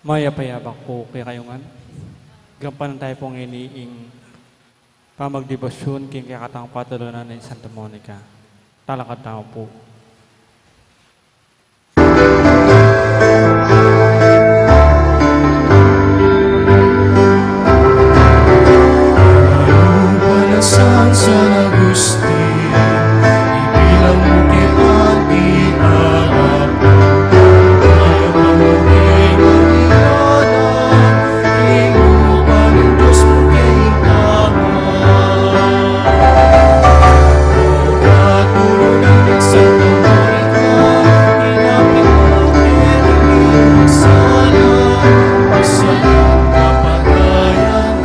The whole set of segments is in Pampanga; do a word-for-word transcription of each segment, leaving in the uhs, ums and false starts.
Mayap a yabak pu kekayu ngan. Gampanan taya pu ngeni ing pamagdebosyun king kekatang patulunan ning Santa Monica. Talakad tamu pu. San Agustin, ibilang mu kaya di agap, kaya pa mu kaya maniwala, ing lupa ning Dios mu kaya ikaba. O katulungan ning Santa Monica, inapit mu kaya di agap sala, sala kapagayan.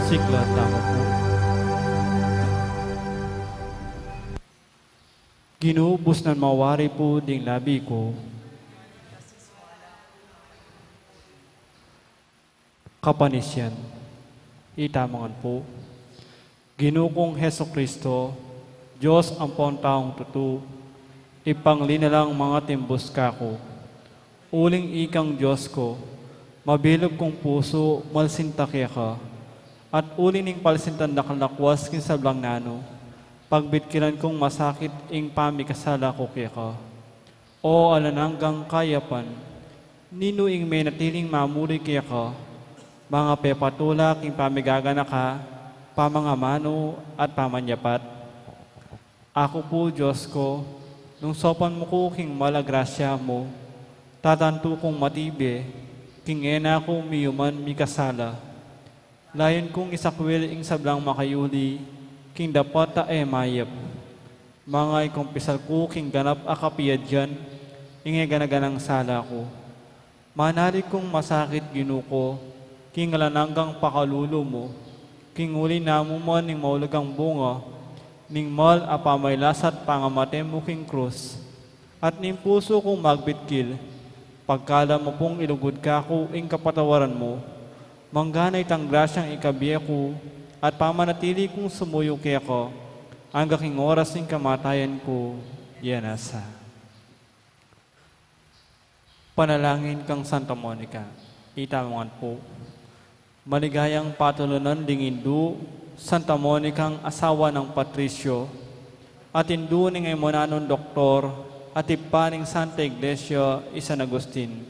Siklaud tamu pu. Ginu, busnan mawari pu ding labi ku. Kapanisian. Itamu ngan pu. Ginu kung Jesucristo, Dios ampon taung tutu, ipanglinalang mangatimbus kaku. Uling ikang Dios ku, mabilug kung pusu malsinta keka, at uli ning palsintan dakal a kuas king sablang nanu, pagbitkilan kung masakit ing pamikasala ku keka. O alang anggang kayapan, ninu ing menatiling mamuri keka, mangapepatula king pamigaganaka, pamangamanu at pamanyapat? Aku pu, Dios ku, nung saupan mu ku king mal a grasya mu, tatantu kung matibe, king e na ku miyuman mikasala. Layun kung isakwil ing sablang makayuli king dapat a e mayap. Mangaikumpisal ku king ganap a kapiadyan ing e gana-ganang sala ku. Manalig kung masakit, Ginu ku, king alang anggang pakalulu mu, king uli na mu man ning maulagang bunga ning mal a pamailas at pangamate mu king krus, at ning pusu kung magbitkil, pagkalam mu pung ilugud kaku ing kapatawaran mu, manggana itang grasyang ikabie ku at pamanatili kung sumuyu keka angga king oras ning kamatayan ku. Yan na sa. Panalangin kang Santa Monica. Itamu ngan pu. Maligayang patulunan ding indu, Santa Monicang asawa nang Patricio, at indu ning e munanung doktor, at ibpa ning Santa Iglesia i San Agustin.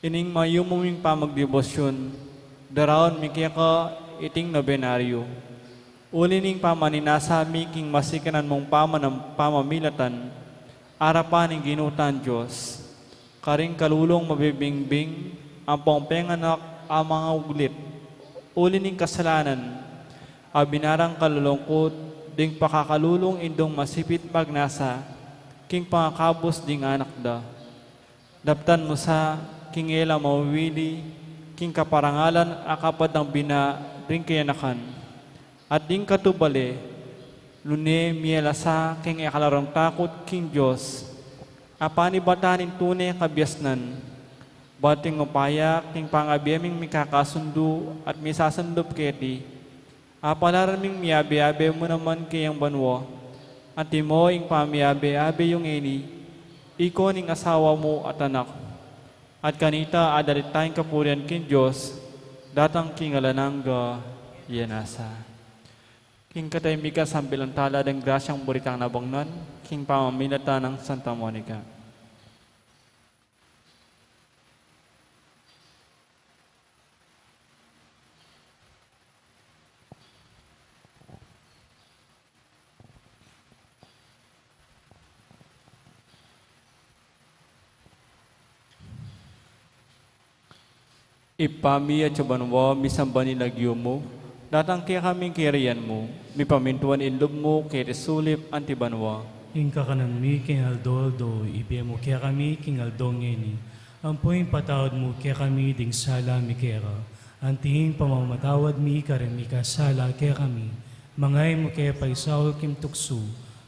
Ining mayumu ming pamagdebosyun, daraun mi keka iting nobenaryo. Uli ning pamaninasa mi king masikanan mung pamanam-, pamamilatan, arapan ning Ginu tang Dios, karing kalulung mabibingbing, ampong penganak a manguglit, uli ning kasalanan, a binarang kalulungkut, ding pakakalulung indung masipit magnasa, king pangakabus ding anak da. Daptan mu sa, king e la mawili, king kaparangalan a kapad nang bina ring kayanakan. At ding katubale, nune mie la sa king e kalarung takut king Dios, a panibatan ning tune kabiasnan, bat ing upaya king pangabie ming mikakasundu at misasandup keti, apalaran ming miabe-abe mu naman keyang banua, antimo ing pamiabe-abe yung ngeni, ikayu ning asawa mu at anak. At kanita adalit tayang kapurian king Dios, datang king alang angga. Yan na sa. King katahimikan sambilan tala ding grasyang buri tang nabangnan, king pamamilatan nang Santa Monica. Ibpa mi, atsu ka banua, misamban ing lagyu mu, Datang kekami ing kayarian mu, mipamintuan ing lub mu keti sulip anti banua. Ing kakanan mi king aldo-aldo, ibie mu kekami king aldo ngeni. Ampo ing patawad mu kekami ding sala mi keka, anti ing pamamatawad mi karing mikasala kekami. Manga e mu ke paisaul king tuksu,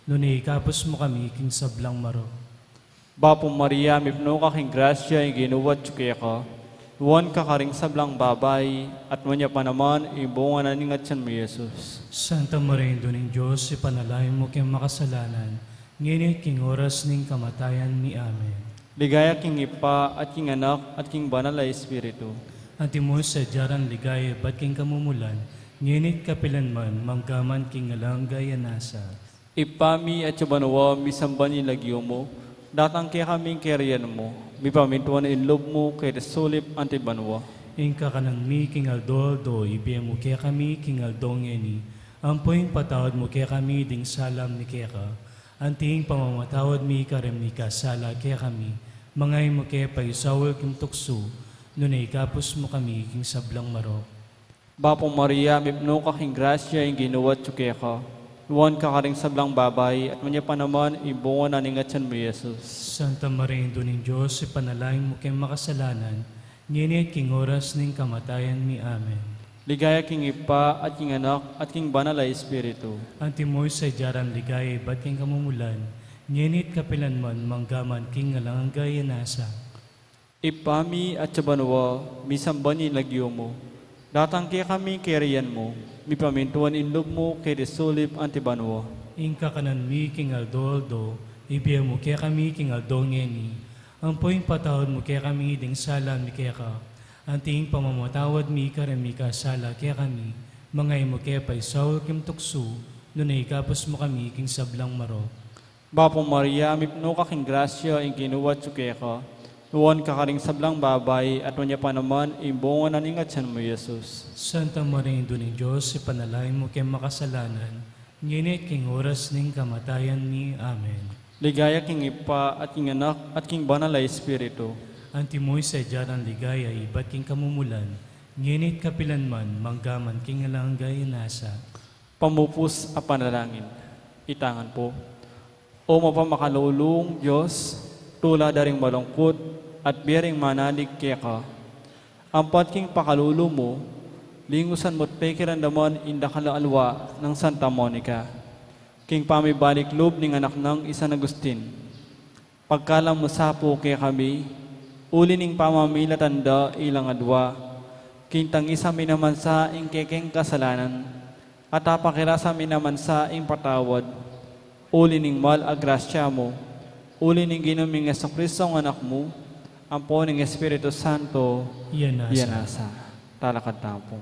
nune ikabus mu kami king sablang marok. Bapu Maria, mipnu ka king grasya, ing Ginu atyu keka. Nuan ka karing sablang babai, at nuan ya pa naman ing bunga na ning atyan mu, Jesus. Santa Maria, Indu ning Dios, ipanalangin mu keng makasalanan, ngeni at king oras ning kamatayan mi. Amen. Ligaya king Ibpa, at king Anak, at king Banal a Espiritu. Antimo ing sadya rang ligaya ibat king kamumulan, ngeni at kapilan man, manggaman king alang angga. Nasa Ibpa mi, atsu ka banua, misamban ya ing lagyu mu. Datang kekami ing kayarian mu. Mipamintuan ing lub mu keti sulip anti banua. Ing kakanan mi king aldo-aldo, ibie mu kekami king aldo ngeni. Ampo ing patawad mu kekami ding sala mi keka, anti ing pamamatawad mi karing mikasala kekami. Manga e mu ke paisaul king tuksu, nune ikabus mu kami king sablang marok. Bapu Maria, mipnu ka king grasya, ing Ginu atyu keka. Nuan ka karing sablang babai, at nuan ya pa naman ing bunga na ning atyan mu, Jesus. Santa Maria, Indu ning Dios, ipanalangin mu keng makasalanan, ngeni at king oras ning kamatayan mi. Amen. Ligaya king Ibpa, at king Anak, at king Banal a Espiritu. Antimo ing sadya rang ligaya ibat king kamumulan, ngeni at kapilan man, manggaman king alang angga. Nasa Ibpa mi, atsu ka banua, misamban ya ing lagyu mu. Datang kekami ing kayarian mu. Mipamintuan ing lub mu keti sulip anti banua. Ing kakanan mi king aldo-aldo, ibie mu kekami king aldo ngeni. Ampo ing patawad mu kekami ding sala mi keka, anti ing pamamatawad mi karing mikasala kekami. Manga e mu ke paisaul king tuksu, nune ikabus mu kami king sablang marok. Bapu Maria, mipnu ka king grasya, ing Ginu atyu keka. Nuan ka karing sablang babai, at nuan ya pa naman ing bunga na ning atyan mu, Jesus. Santa Maria, Indu ning Dios, ipanalangin mu keng makasalanan, ngeni at king oras ning kamatayan mi. Amen. Ligaya king Ibpa, at king Anak, at king Banal a Espiritu. Antimo ing sadya rang ligaya ibat king kamumulan, ngeni at kapilan man, manggaman king alang angga. Nasa Pamupus a panalangin. Itang pu. O mapamakalulung Dios, tula da ring malungkut at bie ring manalig keka. Ampat king pakalulu mu, lingusan mu't pekiramdaman ing dakal a alwa nang Santa Monica. King pamibalik lub ning anak nang i San Agustin. Pagkalam mu sa pu kekami, uli ning pamamilatan da ilang adwa, king tangisan mi naman sa ing kekeng kasalanan, at apakirasan mi naman sa ing patawad, uli ning mal a grasya mu, uli ning Ginu ming Jesucristo a Anak mu, ampo ning Espiritu Santo, Iya na sa. Talakad tamu pu.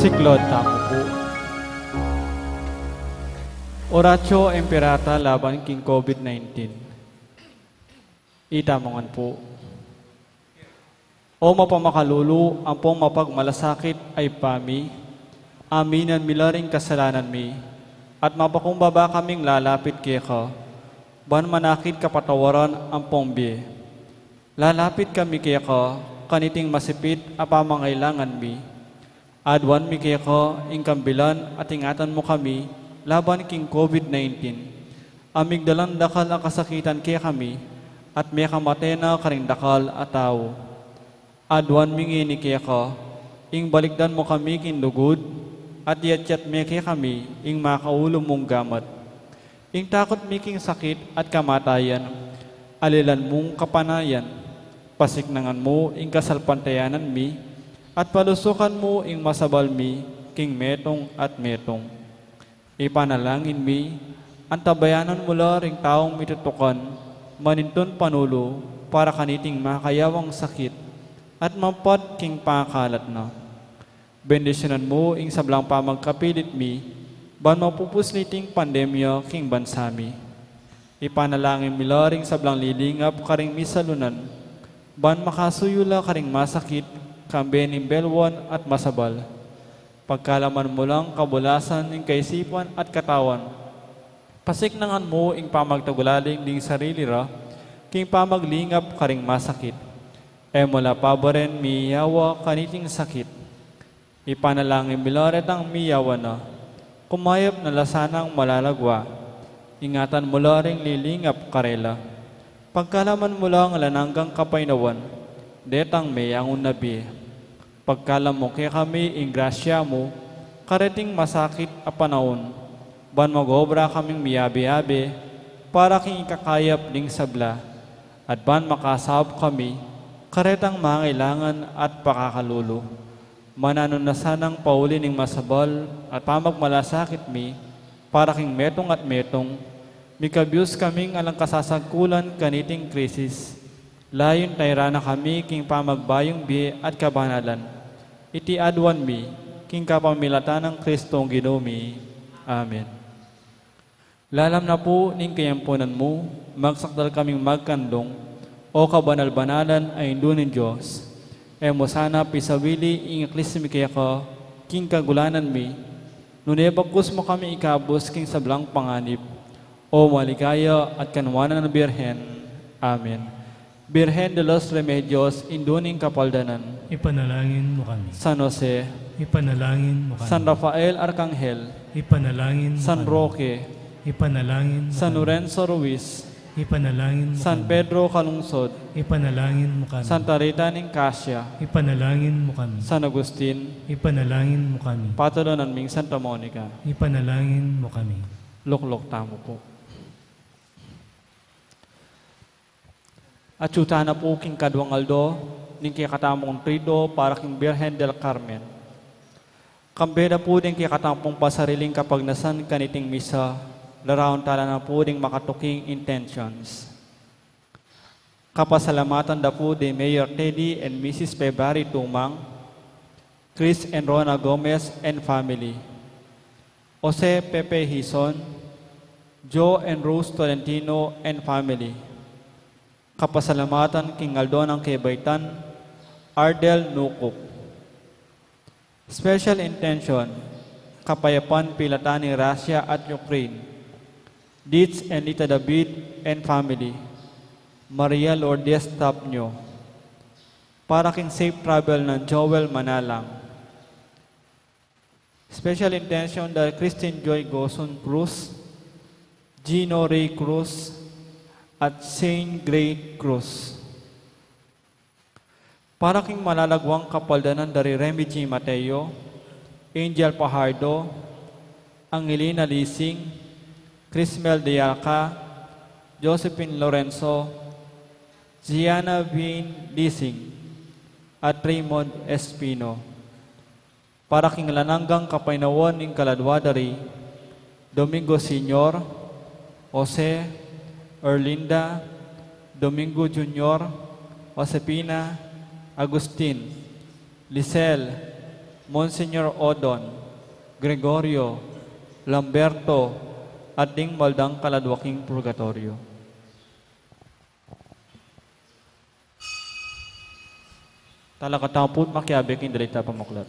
Siklaud tamu pu. Oratio Imperata laban king COVID nineteen. Itamu ngan pu. O mapamakalulu ampong mapagmalasakit a Ibpa mi, aminan mi la ring kasalanan mi, at mapakumbaba kaming lalapit keka, Ban manakit kapatawaran ampong bie. Lalapit kami keka kaniting masipit a pamangailangan mi. Aduan mi keka ing kambilan at ingatan mu kami laban king COVID nineteen. A migdalan dakal a kasakitan kekami at mekamate na karing dakal a tau. Aduan mi ngeni keka, ing balikdan mu kami king lugud, at iyatyat me kekami ing makaulu mung gamat. Ing takut mi king sakit at kamatayan, alilan mung kapanayan, pasiknangan mu ing kasalpantayanan mi, at palusukan mu ing masabal mi king metung at metung. Ipanalangin mi, antabayanan mu la ring taung mitutukan, manintun panulu para kaniting makayawang sakit, at mampat king pangakalat na. Bendisyunan mu ing sablang pamagkapilit mi, ban mapupus niting pandemya king bansa mi. Ipanalangin mi la ring sablang lilingap karing misalunan, ban makasuyu la karing masakit, kambe ning belwan at masabal. Pagkalaman mu lang kabulasan ning kaisipan at katawan. Pasiknangan mu ing pamagtagulaling ding sarili ra, king pamaglingap karing masakit. E mu la pabaren miyawa kaniting sakit. Ipanalangin mi la retang miyawa na. Kumayap na la sanang malalagwa. Ingatan mu la ring lilingap karela. Pagkalaman mu lang alang anggang kapaynawan, detang meyangun na bie. Pagkalam mu kekami ing grasya mu, kareting masakit a panaun, ban mag-obra kaming miyabe-yabe, para king ikakayap ding sabla, at ban makasaup kami, karetang mangailangan at pakakalulu. Mananu na sanang pauli ning masabal at pamagmalasakit mi, para king metung at metung, mikabyus kaming alang kasasagkulan kaniting krisis, layun tayran na kami king pamagbayung bie at kabanalan. Iti aduan mi, king kapamilatan nang Kristong Ginu mi. Amen. Lalam na pu ning kayampunan mu, magsakdal kaming magkandung, O kabanal-banalan a Indu ning Dios. E mu sana pisawili ing aklis mi keka, king kagulanan mi, nune bagkus mu kami ikabus king sablang panganib. O maligaya at kanwanan a Birhen. Amen. Birhen de los Remedios, Indu ning Kapaldanan. Ipanalangin mu kami. San Jose. Ipanalangin mu kami. San Rafael Arkanghel. Ipanalangin mu kami. San Roque. Ipanalangin mu kami. San Lorenzo Ruiz. Ipanalangin mu kami. San Pedro Calungsod. Ipanalangin mu kami. Santa Rita ning Cascia. Ipanalangin mu kami. San Agustin. Ipanalangin mu kami. Patulunan ming Santa Monica. Ipanalangin mu kami. Lukluk tamu pu. Atyu tana pu king kaduang aldo ning kekatamung trido para king Birhen del Carmen. Kambe da pu ding kekatamung pasariling kapagnasan kaniting misa, laraun tala na pu ding makatuking intentions. Kapasalamatan da pu di Mayor Teddy and Missus February Tumang, Chris and Rona Gomez and family. Jose Pepe Hizon, Joe and Rose Tolentino and family. Kapasalamatan king aldo nang kebaitan, Ardel Nukup. Special intention, kapayapan pilatan ning Russia at Ukraine. Ditz and Lita David and family. Maria Lourdes Tapnio. Para king safe travel nang Joel Manalang. Special intention dal Christine Joy Goson Cruz, Gino Ray Cruz, at Saint Gray Cruz. Para king malalaguang kapaldanan dari Remy G Mateo, Angel Pajardo, Angelina Lising, Crismel Dialca, Josephine Lorenzo, Gianna Vin Lising, at Raymond Espino. Para king alang anggang kapaynawan ning kaladua dari Domingo Senior, Jose, Erlinda, Domingo Junior, Josefina, Agustin, Lisel, Monsignor Odon, Gregorio, Lamberto, at ding maldang kaladua king purgatoryo. Talakad tamu pu't makiabe king dalit a pamaklat.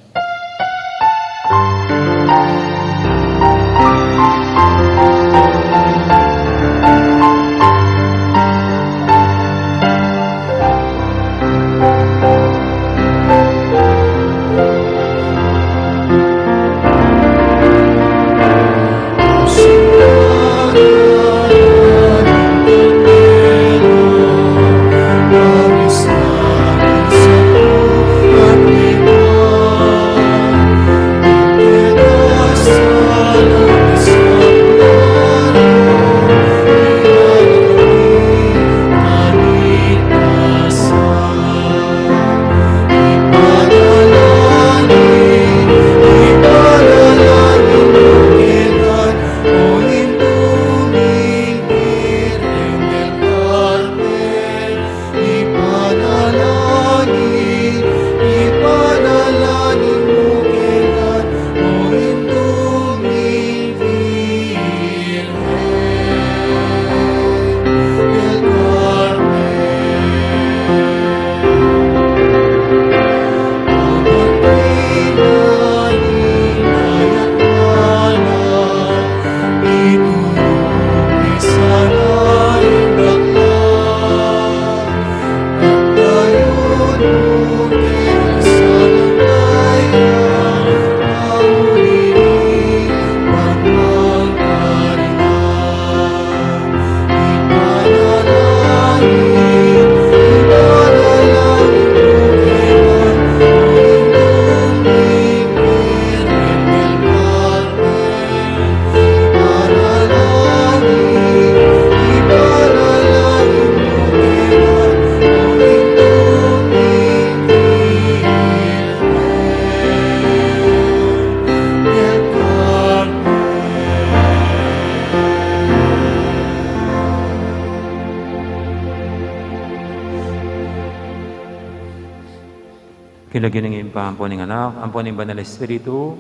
King lagyu ning Ibpa, ampo ning Anak, ampo ning Banal Espiritu.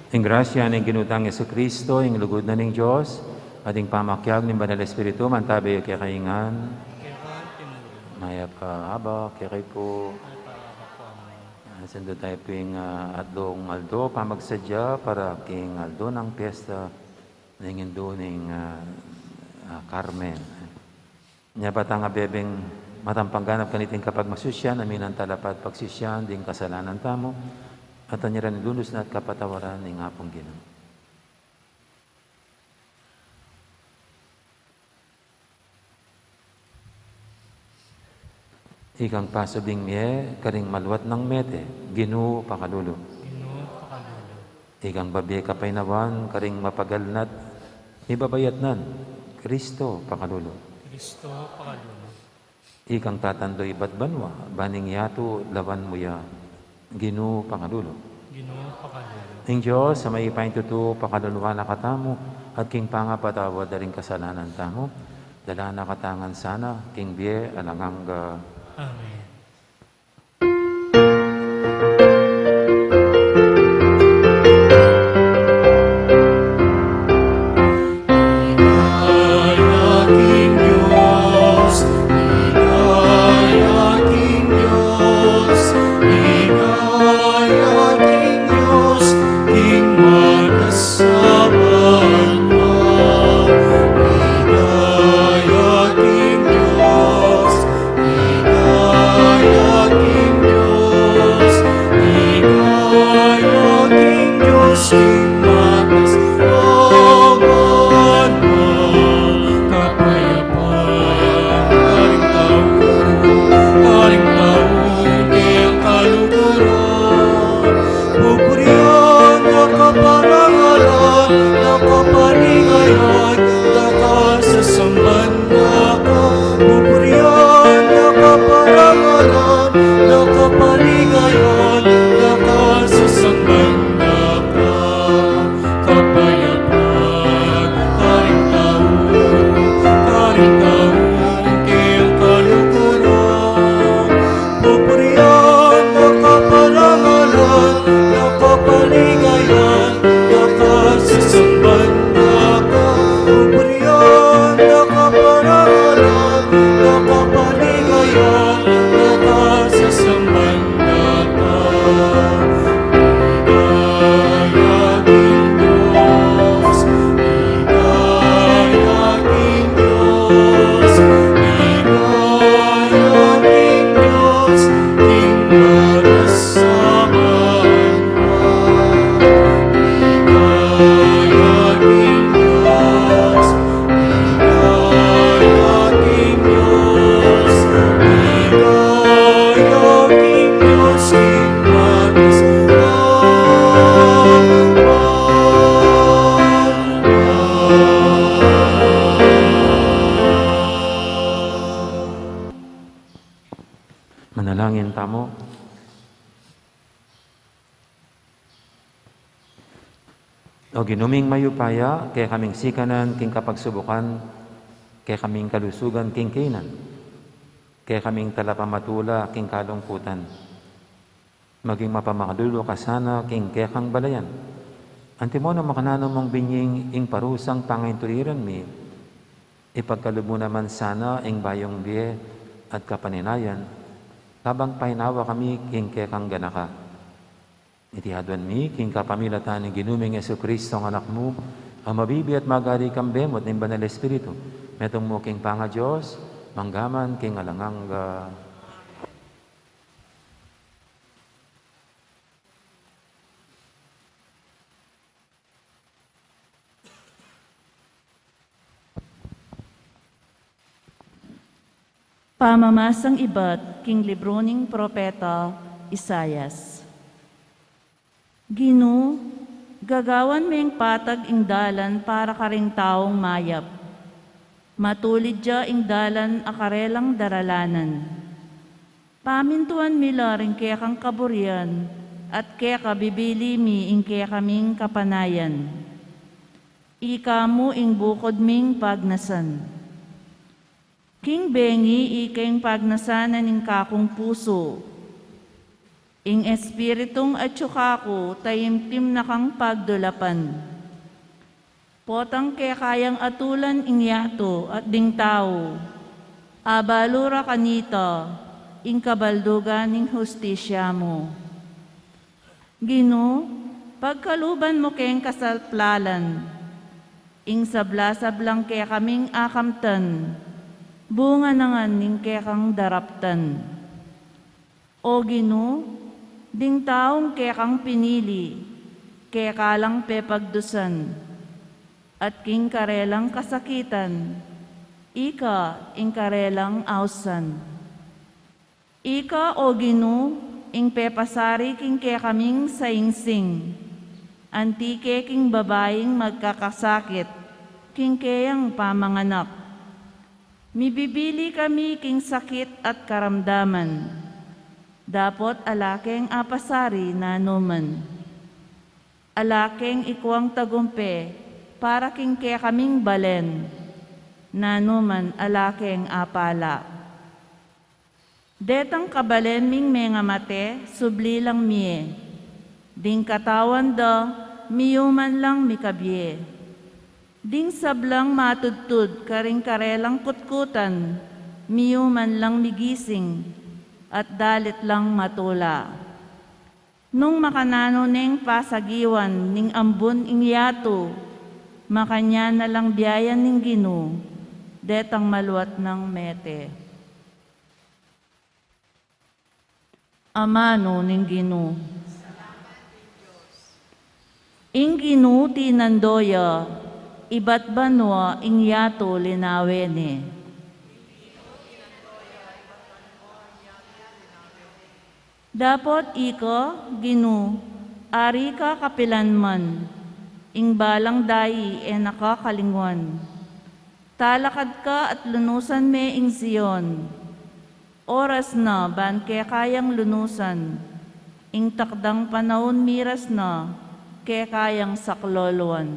Ing grasya ning Ginu tang Jesucristo, ing lugud na ning Dios, at ing pamakiabe ning Banal Espiritu, mantabe kekayu ngan. Mayap a abak kekayu pu. Sundu tamu pu king, ah, atlung aldo pamagsadya para king aldo nang piyesta ning Indu ning, ah, ah, Carmen. Nya ba tang abebeng matampang ganap kaniting kapagmasusyan, aminan tala pat pagsisyan ding kasalanan tamu, at anyaran ing lunus na at kapatawaran ning Apung Ginu. Ikang pasubling mie karing maluat nang mete, Ginu pakalulu. Ginu pakalulu. Ikang babie kapaynawan karing mapagal na't mibabayatnan, Kristo pakalulu. Kristo pakalulu. Ikang tatandu ibat banua, ban ing yatu lawan mu ya, Ginu pakalulu. Ginu pakalulu. Ing Dios a mayupaya king tutu pakaluluan na katamu, at king pangapatawad da ring kasalanan tamu, dalan na katamu ngan sana king bie alang angga. Amen. Ligaya king Dios, ligaya king Dios, ligaya king Dios, king matas a banua. Ligaya king Dios, ligaya king Dios, ligaya king Dios, king matas a banua. Kapayapan karing tau, karing tau king kaluguran. Pupurian da ka, parangalan da ka, paligayan da ka, sasamban da ka. Pupurian da ka, parangalan da ka, paligayan da ka, sasamban da ka. Kapayapan karing tau, karing tau king kaluguran. Pupurian da ka, parangalan da ka, paligayan da ka, sasamban da ka. Pupurian da ka, parangalan da ka, paligayan da ka, sasamban da ka. Ligaya king Dios, ligaya king Dios, ligaya king Dios, king matas a banua. Ligaya king Dios, ligaya king Dios, ligaya king Dios, king matas a banua. Manalangin tamu. O Ginu ming mayupaya, kekaming sikanan king kapagsubukan, kekaming kalusugan king kainan, kekaming talapamatula king kalungkutan, maging mapamakalulu ka sana king kekang balayan. Antimo nung makananu mung binying ing parusang pangaintuliran mi, ipagkalub mu naman sana ing bayung bie at kapaninayan, kabang painawa kami king kekang ganaka. Iti aduan mi king kapamilatan ning Ginu ming Jesucristo, ing Anak mu, a mabibie at magari kambe mu at ning Banal Espiritu, metung mu king pangaDios, mangga man king alang angga. Pamamasang ibat king libru ning propeta Isaias. Ginu, gagawan meng patag ing dalan para karing taung mayap. Matulid ya ing dalan a karelang daralanan. Pamintuan mi la ring kekang kaburian, at keka bibili mi ing kekaming kapanayan. Ika mu ing bukod ming pagnasan. King bengi ika ing pagnasan na ning kakung pusu. Ing Espiritung atyu kaku, taimtim na kang pagdulapan. Potang kekayang atulan ing yatu at ding tau, abalu ra kanita ing kabaldugan ning hustisya mu. Ginu, pagkaluban mu keng kasaplalan ing sabla-sablang kekaming akamtan, bunga na ngan ning kekang daraptan. O Ginu, ding taung kekang pinili, keka lang pepagdusan, at king karelang kasakitan, ika ing karelang ausan. Ika, O Ginu, ing pepasari king kekaming saingsing, anti ke king babaing magkakasakit king keyang pamanganak. Mibibili kami king sakit at karamdaman, dapot ala keng apasari nanu man. Ala keng ikuang tagumpe para king kekaming balen, nanu man ala keng apala. Detang kabalen ming mengamate, subli lang mie. Ding katawan da, miyuman lang mikabie. Ding sablang matudtud karing karelang kutkutan, miyuman lang migising, at dalit lang matula. Nung makananu neng pasagiwan ning ambun ing yatu, makanyan na lang biayan ning Ginu detang maluat nang mete. Amanu ning Ginu. Ing Ginu tinando ya, ibat banua ing yatu linawe ne. Dapot ika, Ginu, ari ka kapilan man, ing balang dai e na ka kalinguan. Talakad ka at lunusan me ing Zion. Oras na ban kekayang lunusan, ing takdang panaun miras na kekayang sakloloan.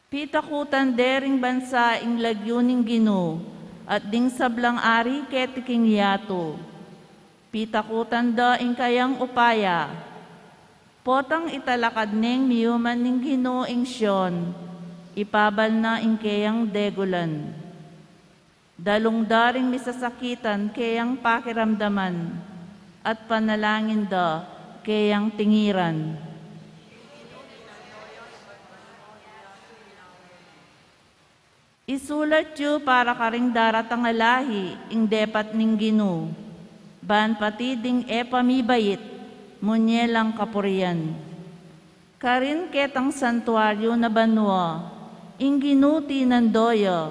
Pitakutan de ring bansa ing lagyu ning Ginu, at ding sablang ari keti king yatu. Pitakutan da ing kayang upaya. Potang italakad neng miyuman ning Ginu ing Sion, ipabal na ing keyang degulan. Dalung da ring misasakitan keyang pakiramdaman, at panalangin da keyang tingiran. Isulat yu para karing daratang a lahi ing depat ning Ginu, ban pati ding e pa mibait, munye lang kapurian. Karin ketang santuaryu na banua, ing Ginu tinando ya,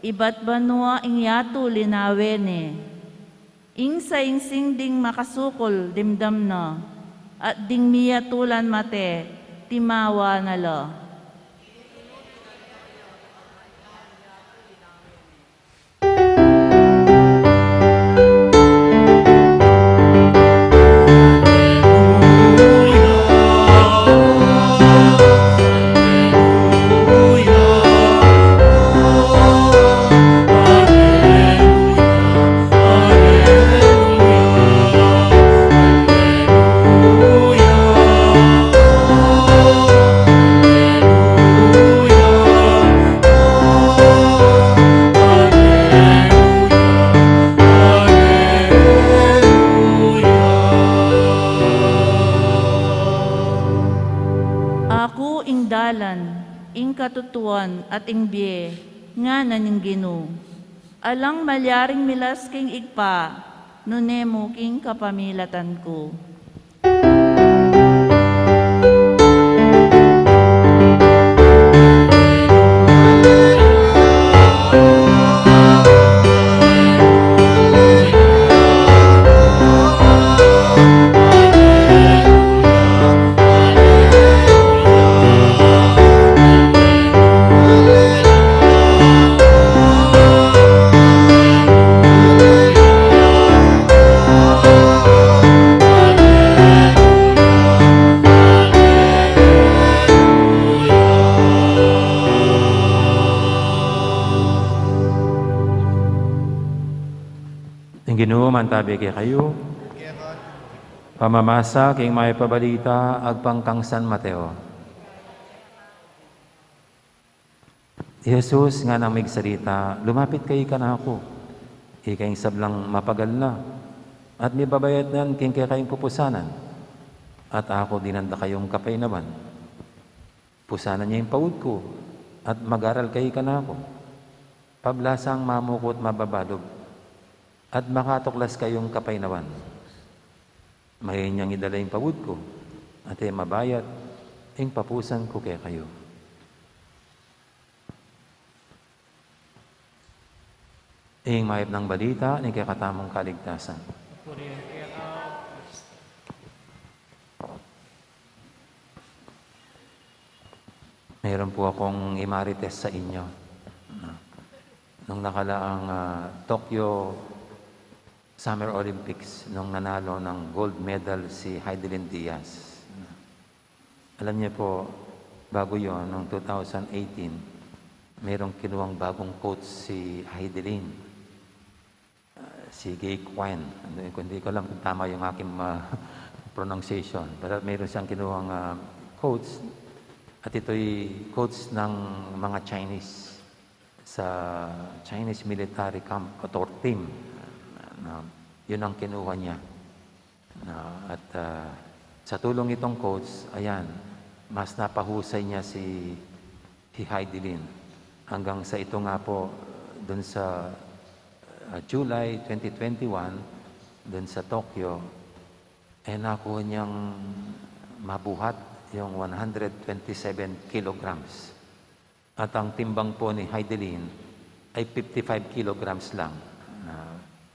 ibat banua ing yatu linawe ne. Ing saingsing ding makasukul dimdam na, at ding miyatulan mate timawa na la. Aku ing dalan, ing katutuan, at ing bie, ngana ning Ginu. Alang malyaring milas king Ibpa, nune mu king kapamilatan ku. Mantabi kekayu. Pamamasa king mayap a balita agpang kang San Mateo. I Jesus nganang migsalita, "Lumapit kayu kanaku, ikayung sablang mapagal na at mibabayatnan king kekayung pupusanan, at aku dinan da kayung kapaynawan." Pusanan ye ing paud ku, at mag-aral kayu kanaku. Pablasang mamuku at mababalub, at makatuklas kayung kapaynawan. Mayanyan yang idala ing paud ku, at e mabayat ing papusan ku kekayu. Ing mayap nang balita ning kekatamung kaligtasan. Meron po akong imarites sa inyo. Nung nakalaang, ah, Tokyo Summer Olympics, nung nanalo ng gold medal si Hidilyn Diaz. Alam niyo po, bago yon, nung two thousand eighteen, merong kinuhang bagong coach si Hidilyn. Ah, si Gay Quen. Ano, hindi ko alam kung tama yung aking, ah, pronunciation. Pero meron siyang kinuhang, ah, coach. At ito'y coach ng mga Chinese sa Chinese military camp or team. Na, yun ang kinuha niya. Na, at, ah, sa tulong itong coach, ayan, mas napahusay niya si, si Hidilyn. Hanggang sa ito nga po, dun sa, ah, July twenty twenty-one, dun sa Tokyo, eh, nakuha niyang mabuhat yung one hundred twenty-seven kilograms. At ang timbang po ni Hidilyn ay fifty-five kilograms lang. Na,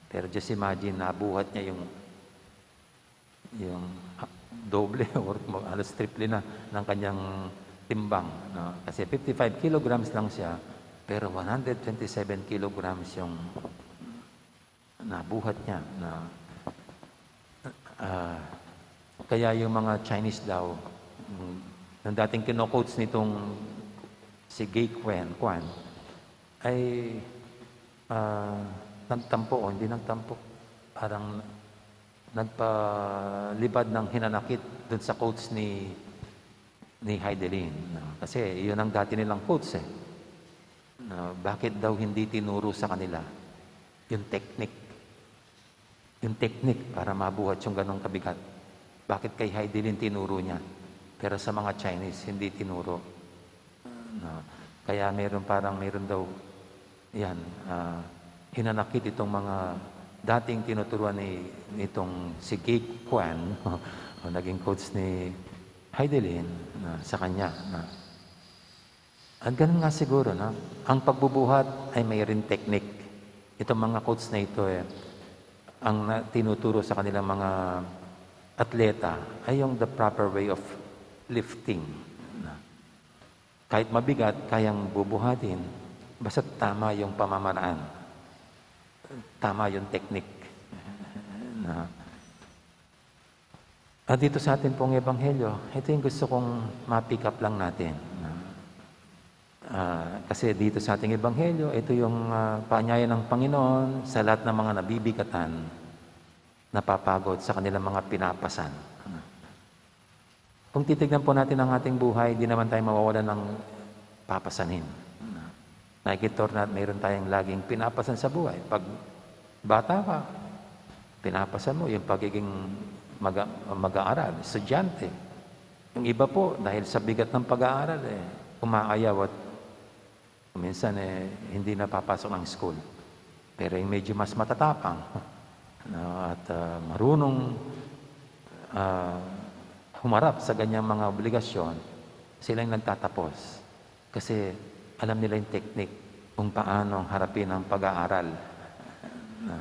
pero just imagine, nabuhat niya yung, yung, ah, doble or halos triple na ng kanyang timbang, no? Kasi fifty-five kilograms lang siya, pero one hundred twenty-seven kilograms yung nabuhat niya na, ah, kaya yung mga Chinese daw, mm, nung dating kino-coach nitong si Gay Quen, Kwan, ay, ah, nagtampo, o hindi nagtampo, parang nagpalibad ng hinanakit dun sa coach ni, ni Hidilyn, no? Kasi yun ang dati nilang coach, eh. Na bakit daw hindi tinuro sa kanila yung technique, yung technique para mabuhat yung ganong kabigat? Bakit kay Hidilyn tinuro niya, pero sa mga Chinese hindi tinuro? Na, kaya meron, parang meron daw, yan, ah, hinanakit itong mga dating tinuturuan ni, nitong si Gay Quen, o naging coach ni Hidilyn, na, sa kanya, na, at ganun nga siguro, no? Ang pagbubuhat ay mayroon technique. Itong mga coach na ito, eh, ang na-, tinuturo sa kanilang mga atleta ay yung the proper way of lifting, no? Kahit mabigat, kayang bubuhatin, basta tama yung pamamaraan, tama yung technique, no? At dito sa atin pong ebanghelyo, ito yung gusto kong ma-pick up lang natin. Ah, kasi dito sa ating ebanghelyo, ito yung, ah, paanyaya ng Panginoon sa lahat ng mga nabibigatan, napapagod sa kanilang mga pinapasan. Kung titignan po natin ang ating buhay, di naman tayo mawawalan ng papasanin. Nakikita natin, mayroon tayong laging pinapasan sa buhay. Pag bata ka, pinapasan mo yung pagiging mag-, mag-aaral, estudyante. Yung iba po, dahil sa bigat ng pag-aaral, eh, umaayaw at minsan, eh, hindi napapasok ng school. Pero yung medyo mas matatapang, no, at, ah, marunong, ah, humarap sa ganyang mga obligasyon, sila yung nagtatapos. Kasi alam nila yung technique kung paano harapin ang pag-aaral. Na,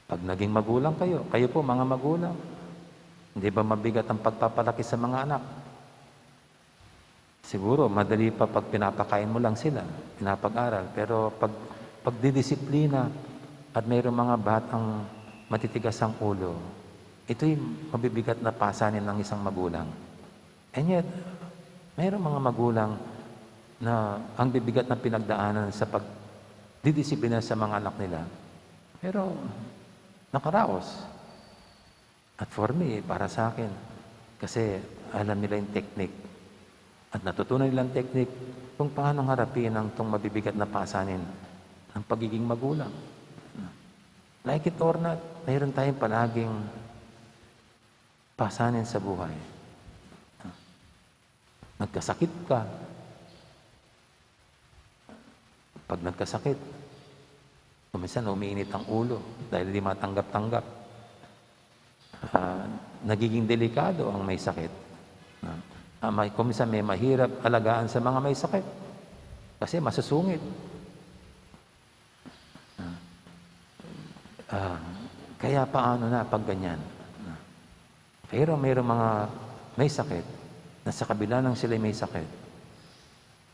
pag naging magulang kayo, kayo po, mga magulang, hindi ba mabigat ang pagpapalaki sa mga anak? Siguro, madali pa pag pinapakain mo lang sila, pinapag-aral. Pero pag, pag didisiplina at mayroong mga batang matitigas ang ulo, ito'y mabibigat na pasanin ng isang magulang. And yet, mayroong mga magulang na ang bibigat ng pinagdaanan sa pagdidisiplina sa mga anak nila. Pero nakaraos. At for me, para sa akin, kasi alam nila yung technique. At natutunan nilang technique kung paano harapin ang itong mabibigat na pasanin ng pagiging magulang. Like it or not, mayroon tayong palaging pasanin sa buhay. Nagkasakit ka. Pag nagkasakit, kung minsan umiinit ang ulo dahil di matanggap-tanggap. Ah, nagiging delikado ang may sakit. Ah, ah, may, kung minsan may mahirap alagaan sa mga may sakit kasi masusungit. Ah, ah, kaya paano na pag ganyan? Ah, pero mayroong mga may sakit na sa kabila ng sila'y may sakit,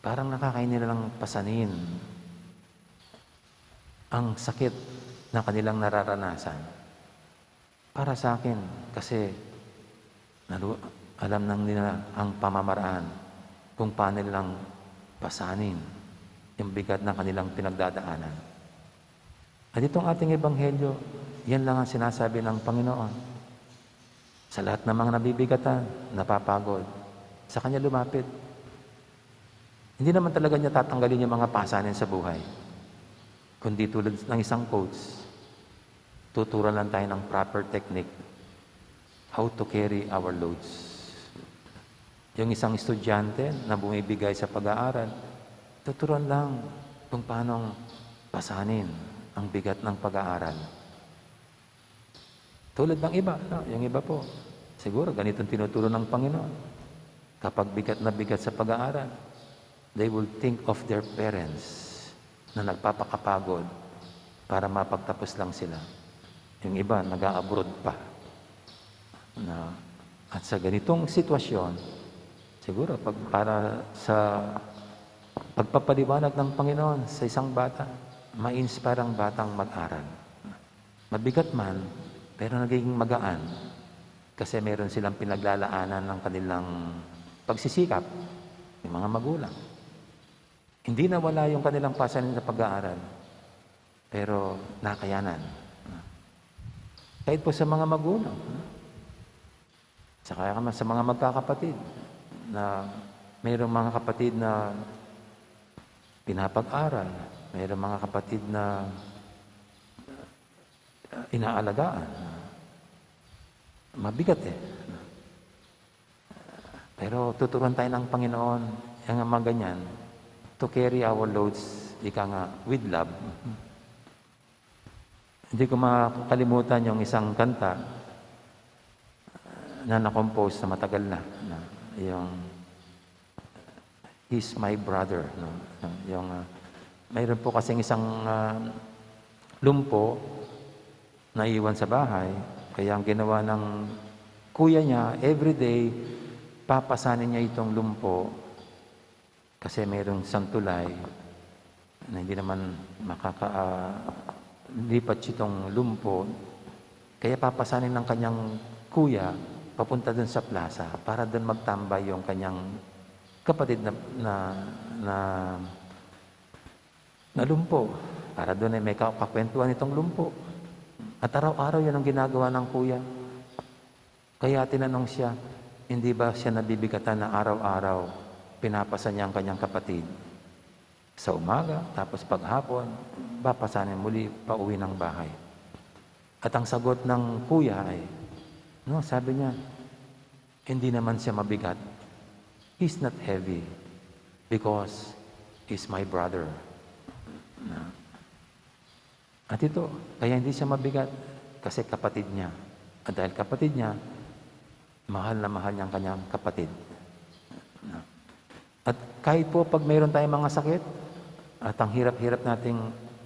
parang nakakain nilang pasanin ang sakit na kanilang nararanasan. Para sa akin, kasi nalu-, alam nang nila ang pamamaraan kung paano nilang pasanin yung bigat ng kanilang pinagdadaanan. At itong ating ebanghelyo, yan lang ang sinasabi ng Panginoon. Sa lahat ng mga nabibigatan, napapagod, sa Kanya lumapit. Hindi naman talaga niya tatanggalin yung mga pasanin sa buhay. Kundi tulad ng isang coach, tuturuan lang tayo ng proper technique, how to carry our loads. Yung isang estudyante na bumibigay sa pag-aaral, tuturuan lang kung paano pasanin ang bigat ng pag-aaral. Tulad ng iba, no? Yung iba po, siguro ganitong tinuturo ng Panginoon. Kapag bigat na bigat sa pag-aaral, they will think of their parents na nagpapakapagod para mapagtapos lang sila. Yung iba, nag-a-abroad pa. Na, at sa ganitong sitwasyon, siguro pag, para sa pagpapaliwanag ng Panginoon sa isang bata, ma-inspire ang batang mag-aral. Mabigat man, pero nagiging magaan kasi meron silang pinaglalaanan ng kanilang pagsisikap, yung mga magulang. Hindi nawala yung kanilang pasanin sa pag-aaral, pero nakayanan. Kahit po sa mga magulang, saka naman sa mga magkakapatid, na mayroong mga kapatid na pinapag-aral, mayroong mga kapatid na, ah, inaalagaan. Mabigat eh. Pero tuturuan tayo ng Panginoon, yung mga ganyan, to carry our loads, ika nga, with love. Hindi ko makakalimutan yung isang kanta na na-compose na matagal na, na yung He's My Brother, no? Yung, ah, mayroon po kasing isang, ah, lumpo na iwan sa bahay, kaya ang ginawa ng kuya niya, everyday, papasanin niya itong lumpo kasi mayroong isang tulay na hindi naman makaka-, ah, lipat itong lumpo. Kaya papasanin ng kanyang kuya papunta dun sa plaza para dun magtambay yung kanyang kapatid na, na, na, na lumpo. Para dun ay may ka-, kakwentuhan itong lumpo. At araw-araw yun ang ginagawa ng kuya. Kaya tinanong siya, hindi ba siya nabibigatan na araw-araw pinapasa niya ang kanyang kapatid? Sa umaga, tapos paghapon, papasanin muli pauwi ng bahay. At ang sagot ng kuya ay, no, sabi niya, hindi naman siya mabigat. He's not heavy because he's my brother. Na, at ito, kaya hindi siya mabigat kasi kapatid niya. At dahil kapatid niya, mahal na mahal niya ang kanyang kapatid. At kahit po pag mayroon tayong mga sakit, at ang hirap-hirap nating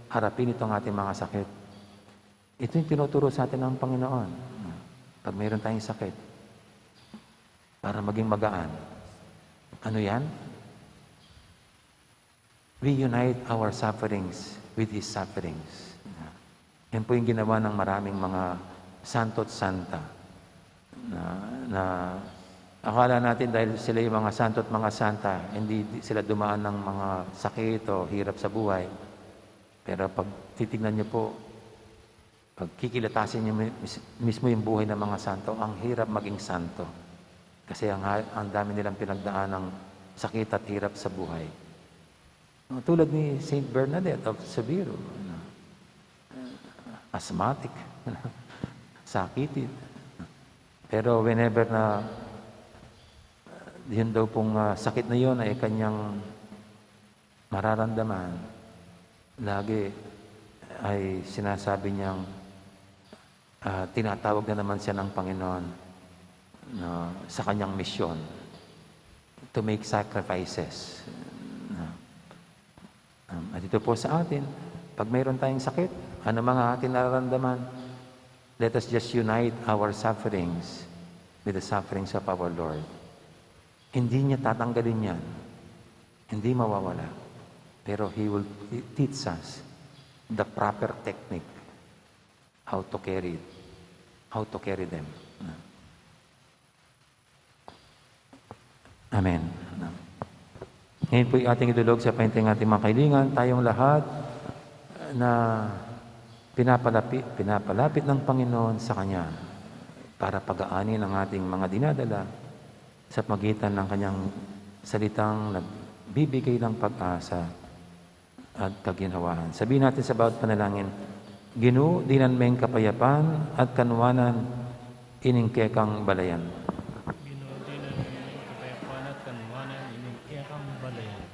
harapin itong ating mga sakit, ito yung tinuturo sa atin ng Panginoon. Pag mayroon tayong sakit, para maging magaan. Ano yan? We unite our sufferings with His sufferings. Yan po yung ginawa ng maraming mga santo at santa na, na akala natin dahil sila yung mga santo at mga santa, hindi sila dumaan ng mga sakit o hirap sa buhay. Pero pag titignan niyo po, Pagkikilatasin niyo mi-, mis-, mismo yung buhay ng mga santo, ang hirap maging santo. Kasi ang ha-, ang dami nilang pinagdaanang sakit at hirap sa buhay. Tulad ni Saint Bernadette of Severo, ano, asthmatic, sakitin. Pero whenever na, yun daw pong, ah, sakit na yun ay kanyang mararamdaman, lagi ay sinasabi niyang, ah, tinatawag na naman siya ng Panginoon, no, sa kanyang misyon to make sacrifices. No? Um, at ito po sa atin, pag mayroon tayong sakit, ano mang ating nararamdaman, let us just unite our sufferings with the sufferings of our Lord. Hindi niya tatanggalin yan. Hindi mawawala. Pero He will t-, teach us the proper technique how to carry it, how to carry them. Amen. Ngayon po'y ating idulog sa painteng ating mga kailingan, tayong lahat na pinapalapit, pinapalapit ng Panginoon sa Kanya para pagaanin ang ating mga dinadala sa pagitan ng Kanyang salitang nagbibigay ng pag-asa at kaginhawaan. Sabihin natin sa bawat panalangin, "Ginu, dinan me ing kapayapan at kanwanan ining kekang balayan." Ginu, dinan me ing kapayapan at kanwanan ining kekang balayan.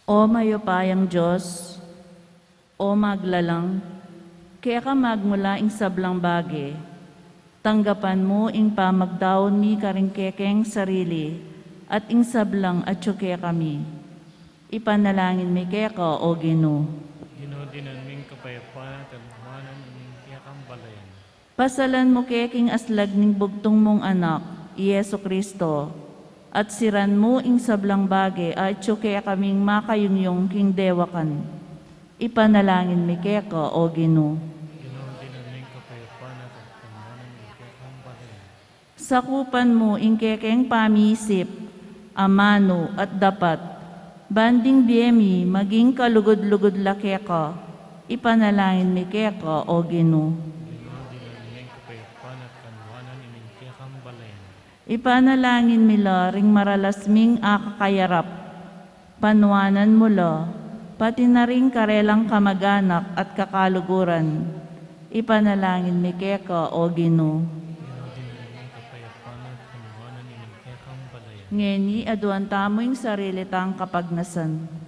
O mayupayang Dios, O maglalang, keka magmula ing sablang bage, tanggapan mu ing pamagdaun mi karing kekeng sarili at ing sablang atyu kekami. Ipanalangin mi keka, O Ginu. Ginu, dinan me ing kapayapan at kanwanan ining kekang balayan. Pasalan mu ke king aslag ning bugtung mung Anak, i Jesu-Cristo, at siran mu ing sablang bage a atyu kekaming makayungyung king dewakan. Ipanalangin mi keka, O Ginu. Ginu, dinan me ing kapayapan at kanwanan ing kekang balayan. Sakupan mu ing kekeng pamisip, amanu at dapat, ban ding bie mi maging kalugud-lugud la keka. Ipanalangin mi keka, O Ginu. Ginu, dinan me ing kapayapan at kanwanan ining kekang balayan. Ipanalangin mi la ring maralas ming akakayarap, panwanan mu la, pati na ring karelang kamag-anak at kakaluguran. Ipanalangin mi keka, O Ginu. Ginu, dinan me ing kapayapan at kanwanan ining kekang balayan. Ngeni, aduan tamu ing sarili tang kapagnasan.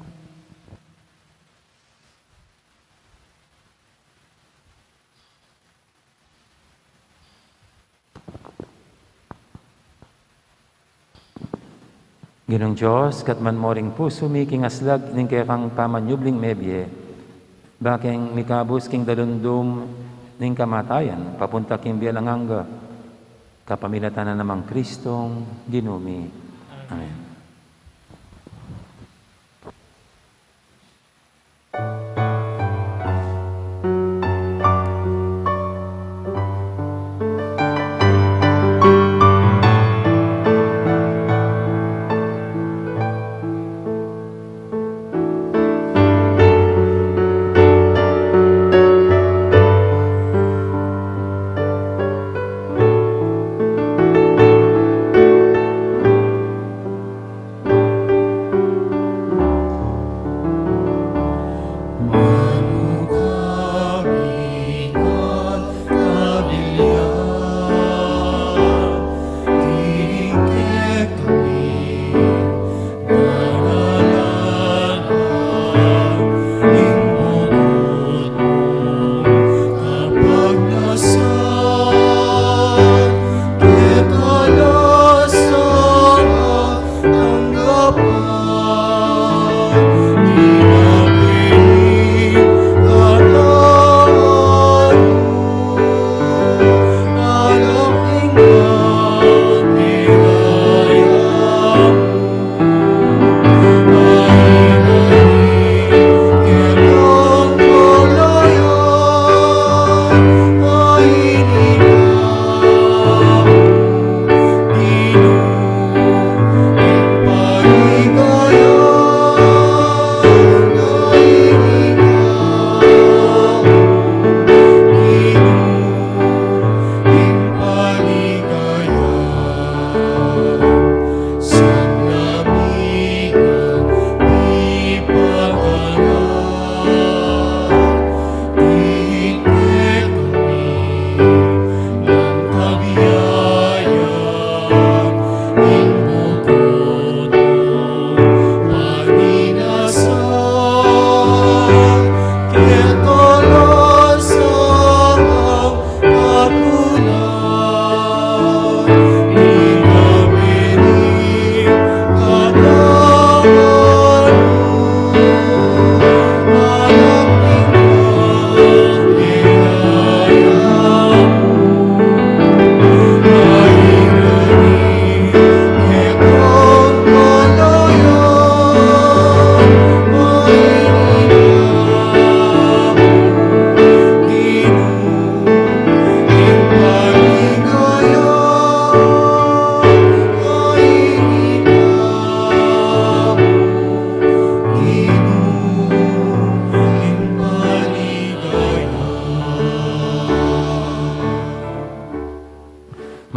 Ginung Dios, katman mu ring pusu mi king aslag ning kekang pamanyubling mebie, bakeng mikabus king dalundum ning kamatayan, papunta king bie alang angga, kapamilatan na nang Kristong Ginu mi. Amen.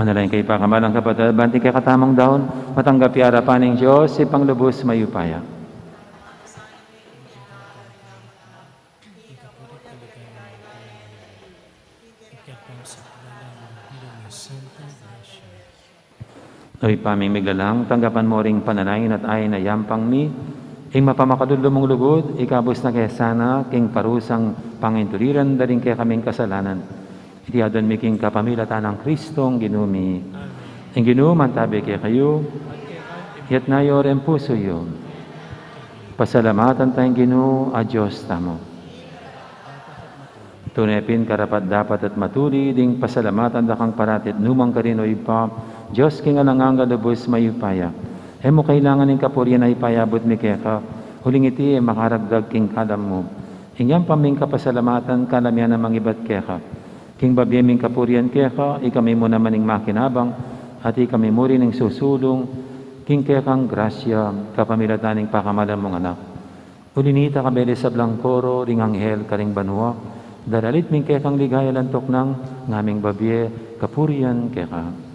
Manalangin kayu, pakamalan kung kapatad, ban ing kekatamung daun matanggap ya arapan ning Dios, Ibpang lubus mayupaya. O Ibpa ming miglalang, tanggapan mu ring panalangin at ain a yampang mi ing mapamakalulu mung lugud, ikabus na ke sana king parusang pangintuliran da ring kekaming kasalanan. Iti adwan mi king kapamilatan nang Kristong Ginu mi. Amen. Ing Ginu mantabi kekayu. Itas yu reng pusu yu. Pasalamatan taya ing Ginu a Dios tamu. Tune pin karapat-dapat at matulid ing pasalamatan da kang parati at nu man karin, O Ibpa, Dios king alang angga, lubus mayupaya. E mu kailangan ing kapurian a ipayabut mi keka, uling iti e makaragdag king kalam mu. Ing yampang ming kapasalamatan, kalam ya nang mangibat keka. King babie ming kapurian keka, ikami mu naman ing makinabang, at ikami mu rin ing susulung king kekang grasya, kapamilatan ning pakamalan mung Anak. Uli nita, kabeli sablang koro ring anghel karing banua, daralit ming kekang ligaya, lantuk nang ngaming babie kapurian keka.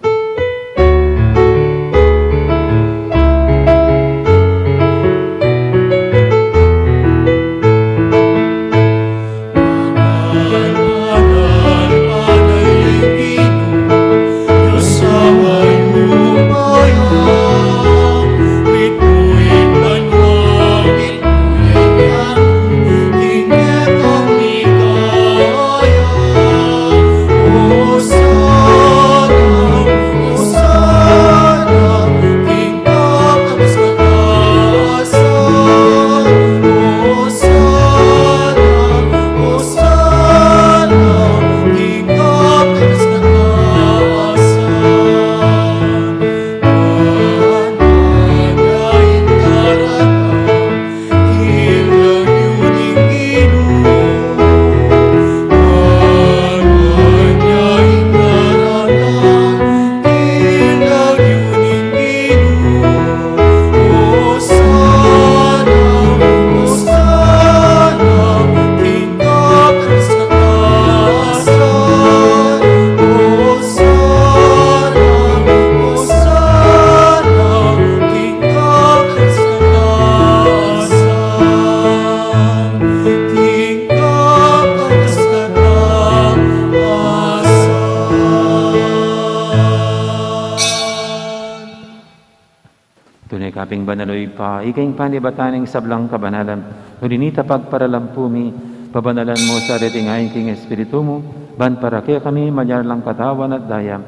Tune ka pin banal, O Ibpa, ika ing panibatan ning sablang kabanalan. Uli nita pagparalan pu mi, pabanalan mu sa reting ain king Espiritu mu, ban para kekami malyari lang katawan at daya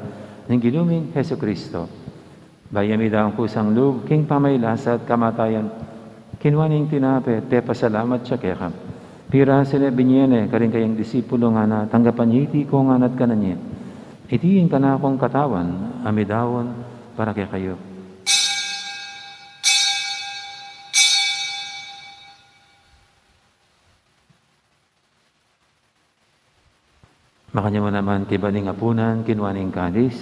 ning Ginu ming Jesucristo. Bayu ya midaun kusang lub king pamagkasakit at kamatayan, kinua ne ing tinape, pepasalamat ya keka. Pirasu ne, binie ne karing kayang disipulo, ngana, tanggapan ye iti ikongan at kanan ye. Iti ing kanakung katawan a midaun para kekayu. Makanyan mu naman kaybat ning apunan, kinua ne ing kalis,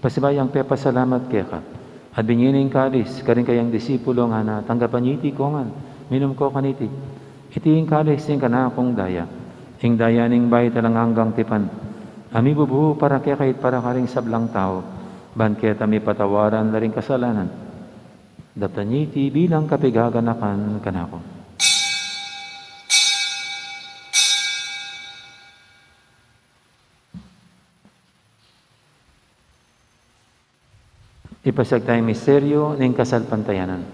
pasibayu yang pepasalamat keka, at binie ne ing kalis karing kayang disipulo, ngana, tanggapan ye iti ikongan, minum ko kaniti. Iti ing kalis ning kanakung daya, ing daya ning bayu at alang anggang tipan, a mibubu para kekayu at para karing sablang tau, ban keta mipatawaran la ring kasalanan. Daptan ye iti bilang kapaganakan kanaku. Ipasiag taya ing misteryu ning kasalpantayanan.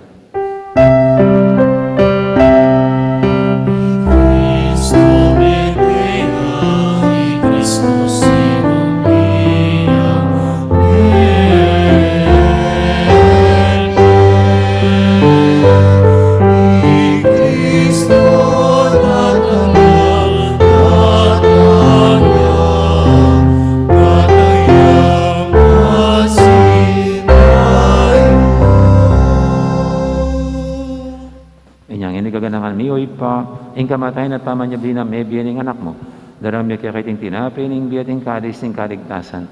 Inyang ini gaganakan mi, O Ibpa, ing kamatayan at pamanyubli nang mebie ning Anak mu. Daraun mi keka iting tinape ning bie at ing kalis ning kaligtasan.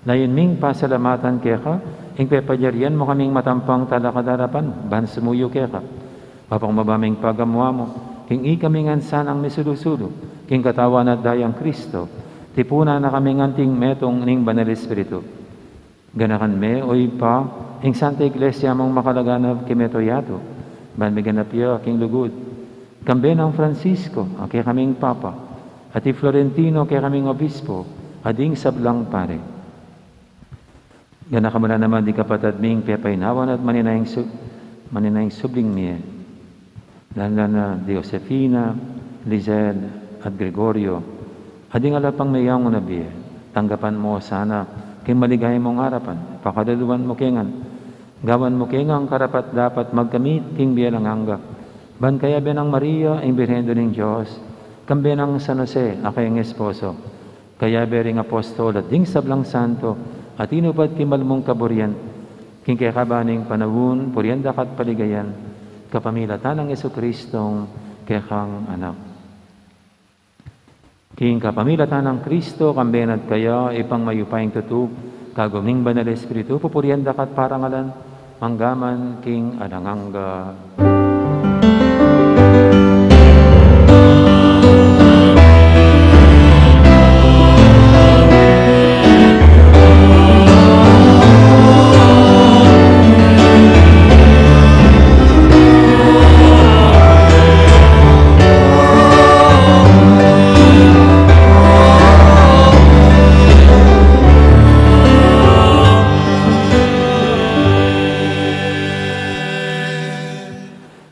Layun ming pasalamatan keka ing pepalyarian mu kaming matampang talakad king arapan mu, ban sumuyu keka. Papakumbaba ming pagamu-amu king ikami ngan sanang misulu-sulu king katawan at dayang Kristo, tipunan na kaming anting metung ning Banal Espiritu. Ganakan me, o Ibpa, ing Santa Iglesia mung makalaganap king mabilug a yatu, ban miganap ya king lugud, kambe nang Francisco, a kekaming Papa, at i Florentino, kekaming Obispo, at ding sablang pari. Ganakan mu la naman ding kapatad ming pepainawan at manenaya ing su-, manenaya ing subling mie. Lalu na di Josefina, Lizelle, at Gregorio, at ding ala pang meyang na bie, tanggapan mu la sana king maligaya mung arapan, pakaluluan mu ke ngan, gawan mu ke ngan karapat-dapat magkamit king bie alang angga, ban kayabe nang Maria, ing Birhen Indu ning Dios, kambe nang San Jose, a kayang esposo, kayabe ring apostol at ding sablang santo, a tinupad king malmung kaburian, king kekaban ning panaun, purian da ka at paligayan, kapamilatan nang Jesucristong kekang Anak. King kapamilatan nang Kristo, kambe na at kaya, Ibpang mayupayang tutu, kagum ning Banal Espiritu, pupurian da ka at parangalan, mangga man king alang angga.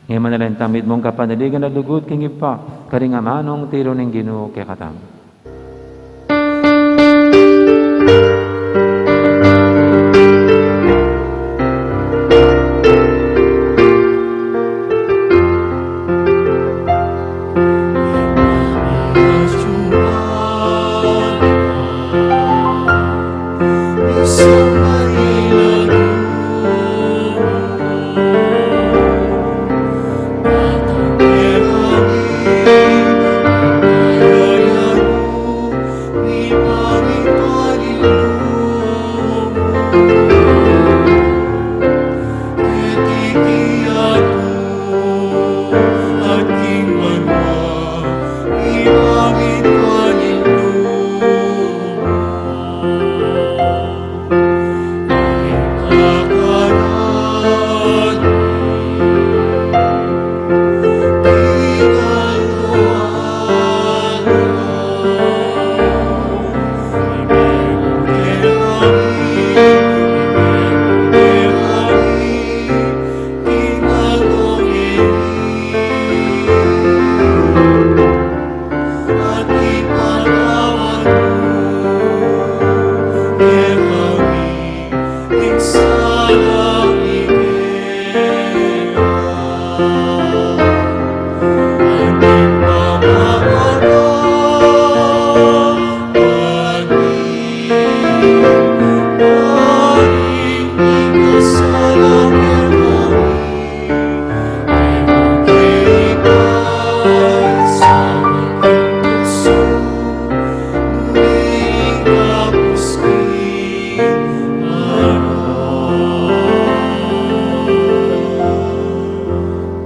Ngeni manalangin tamu mitmung kapanaligan at lugud king Ibpa, karing amanung tiru ning Ginu kekatamu.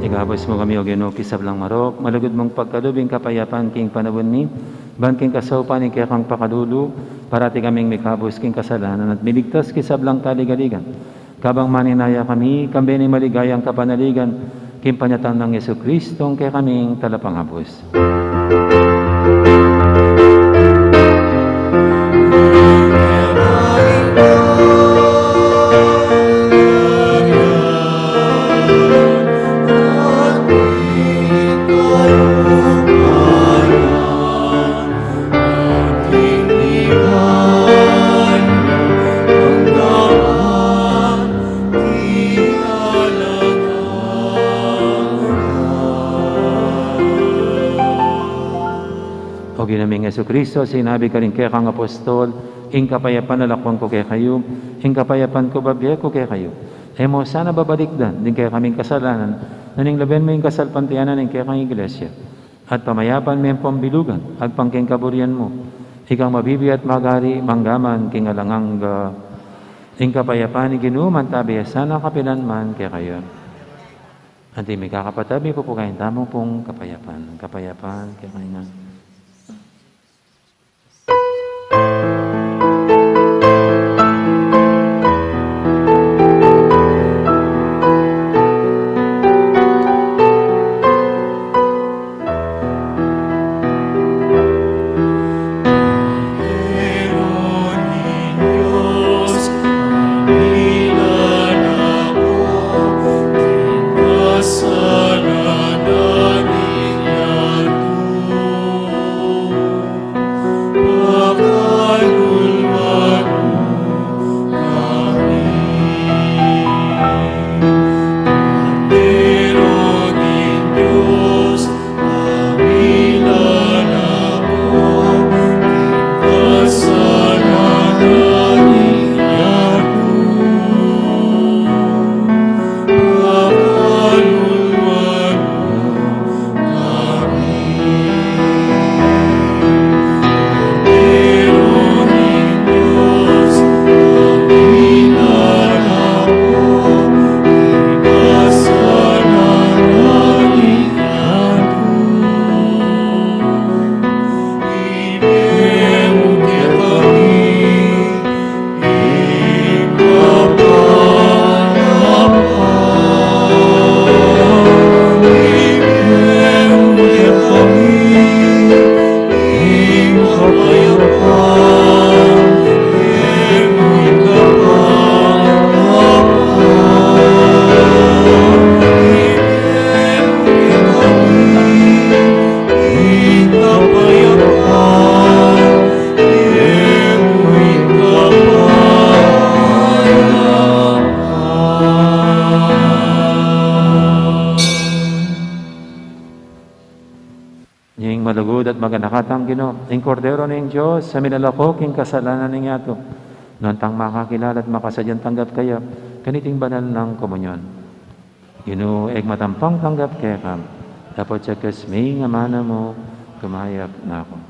Ikabus mu kami, O Ginu, king sablang marok, malugud mung pagkalub ing kapayapan king panaun mi, ban king kasaupan ning kekang pakalulu, parati kaming mikabus king kasalanan at miligtas king sablang kaligaligan. Kabang maninaya kami, kambe ning maligayang kapanaligan, king panyatang nang Jesucristong kekaming Talapangabus. O Ginu ming Jesucristo, sinabi karing kekang apostol, ing kapayapan lalakwan ku kekayu, ing kapayapan ku bibie ku kekayu. E mu sana babalikdan ding kekaming kasalanan, nune lawen mu ing kasalpantayanan ning kekang Iglesia. At pamayapan me ampong bilugan, agpang king kaburian mu. Ikang mabibie at magari, mangga man king alang angga. Ing kapayapan ning Ginu mantabe ya sana kapilan man kekayu. Anti mikakapatad, mipupukayan tamu pung kapayapan. Kapayapan kekayu ngan. Ing malugud at maganaka tang Ginu, ing Kordero ning Dios, a milalako king kasalanan ning yatu. Nuan tang makakilala at makasadyang tanggap kaya, kaniting banal nang komunyon. Ginu, e ku matampang tanggap keka, dapot sa kasming amanu mu, kumayap na ku.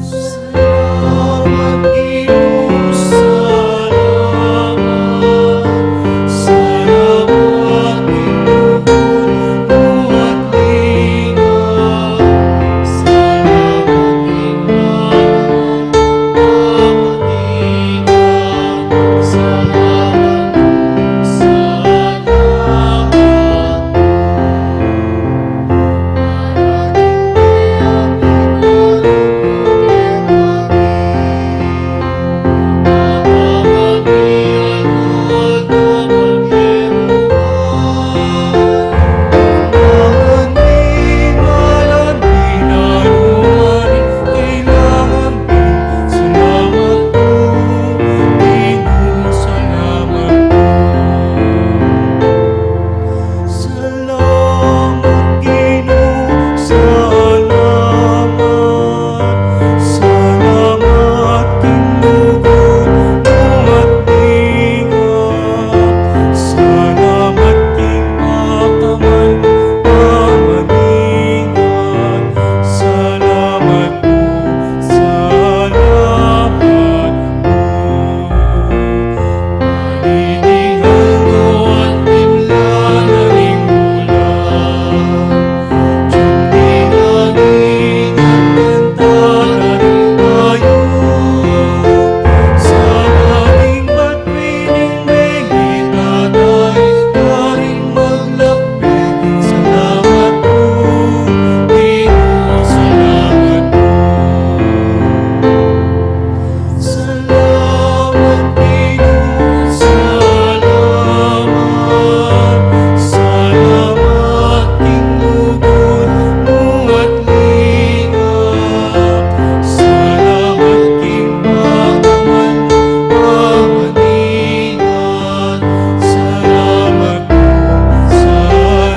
Salamat, Ginu, salamat. Salamat, Ginu, salamat. Salamat, Ginu, salamat. Salamat. Salamat, Ginu, salamat. Salamat king lugud mu at lingap. Salamat king pagkaman, pamaningan. Salamat, salamat.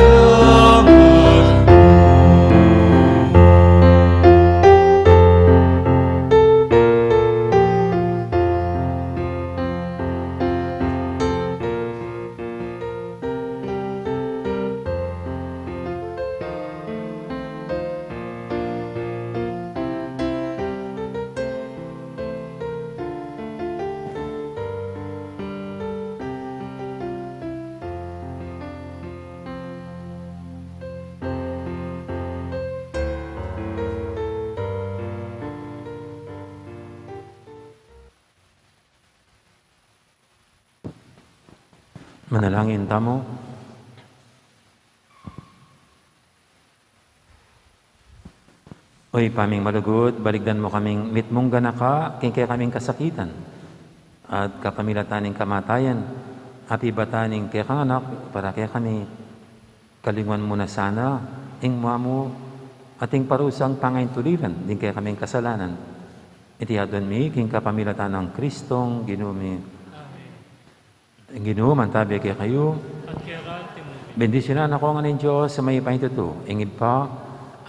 Manalangin tamu. O Ibpa ming malugud, balikdan mu kaming mitmung ganaka king kekaming kasakitan at kapamilatan ning kamatayan, apibatan ning kekang Anak para kekami. Kalinguan mu na sana ing mua mu at ing parusang pangaintuliran ding kekaming kasalanan. Iti adwan mi king kapamilatan nang Kristong Ginu mi. Amen. Ing Ginu mantabi kekayu. At keka mu rin. Bendisyunan na kayu ngan ning Dios a mayupaya king tutu, ing Ibpa,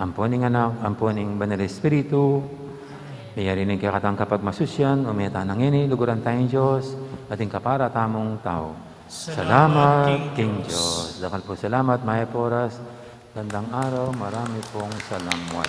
ampo ning Anak, ampo ning Banal Espiritu. Meyari ning kekatang kapagmasusyan, ume tana ngeni, luguran taya ing Dios, at ing kapara tamung tau. Salamat king Dios. Dakal pung salamat, mayap a oras, gandang araw, marami pong salamat.